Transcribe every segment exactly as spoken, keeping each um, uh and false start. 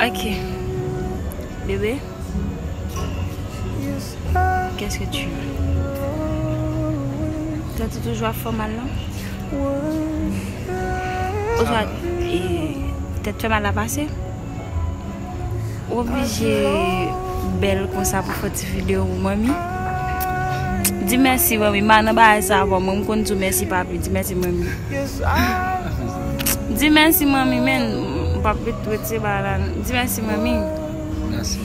Ok. Bébé, qu'est-ce que tu veux? Tèt ou toujou ap fè w mal, non? Oswa, e, tèt fè mal la pase? Ou oblije bèl konsa pou fè ti videyo pou manmi? Di mèsi, manmi. M a nan bagay sa avè w, mwen, m konn di w mèsi, papi. Di mèsi, manmi. Di mèsi, manmi, men. M p ap ret retire bagay la. Di mèsi, manmi. Mèsi.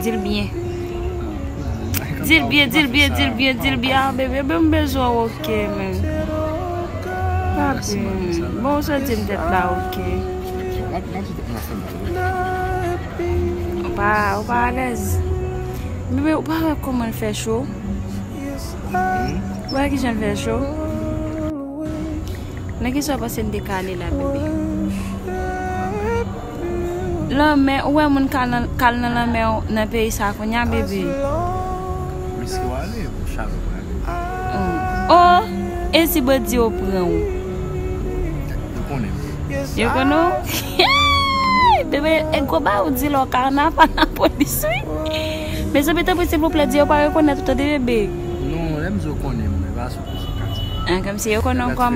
Di l byen. Di l byen, di l byen, di l byen, di l byen. Ah, bebe, bebe, m bezwen w, ok, men. Papi, bon, ou soti m tèt la, ok. Ou pa, ou pa alèz. Bebe, ou pa wè kòman l fè cho? Ou wè kijan l fè cho? Nan kisa w panse n te ka ale la, bebe? Lanmè, ou wè moun k al nan, k al nan lanmè nan peyi sa kounye a, bebe? Miske w ale, pou chalè w prale. Oh, e si bandi yo pran w? Yo konnen m. Yo konnen w? Bebe, e gwo ba ou di lò ka nan pa nan polis, wi. Mezanmi, tanpri, silvouplè, di yo pa rekonèt ou, tande, bebe. Non, lè m di yo konnen m, men pa sou polis ou ka di. Ah, kòmsi yo konnen w kòm,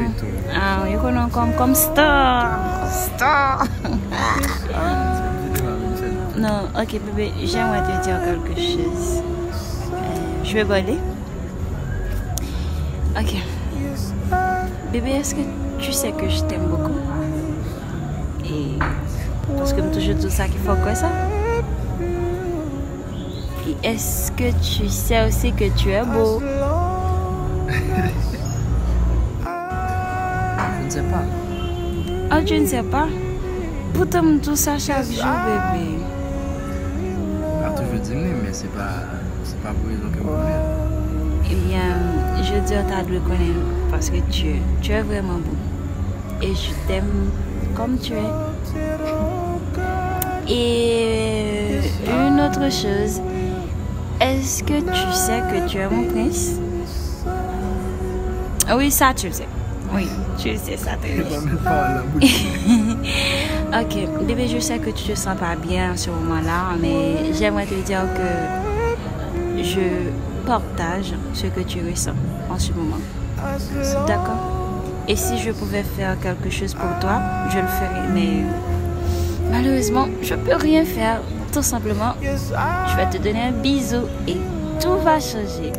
ah, yo konnen w kòm, kòm star. Star. Non, ok, bébé, j'aimerais te dire quelque chose. Euh, je vais parler. Ok. Bébé, est-ce que tu sais que je t'aime beaucoup? Et parce que m toujou di w sa ki fè w kwè sa. Et est-ce que tu sais aussi que tu es beau? Je ne sais pas. Ah, tu ne sais pas? Poutan m di w sa chak jou, bebe. M ap toujou di m li, men se pa, se pa pou rezon ke m konnen. Eh bien, jodi a, w ta dwe konnen l, paske tu es, tu es vraiment beau. Et je t'aime comme tu es. Et une autre chose, est-ce que tu sais que tu es mon prince? Oui, ça tu le sais. Oui, tu le sais, ça très bien. Ok, bébé, je sais que tu te sens pas bien en ce moment-là, mais j'aimerais te dire que je partage ce que tu ressens en ce moment. D'accord? Et si je pouvais faire quelque chose pour toi, je le ferais. Mais malheureusement, je peux rien faire. Tout simplement, je vais te donner un bisou et tout va changer.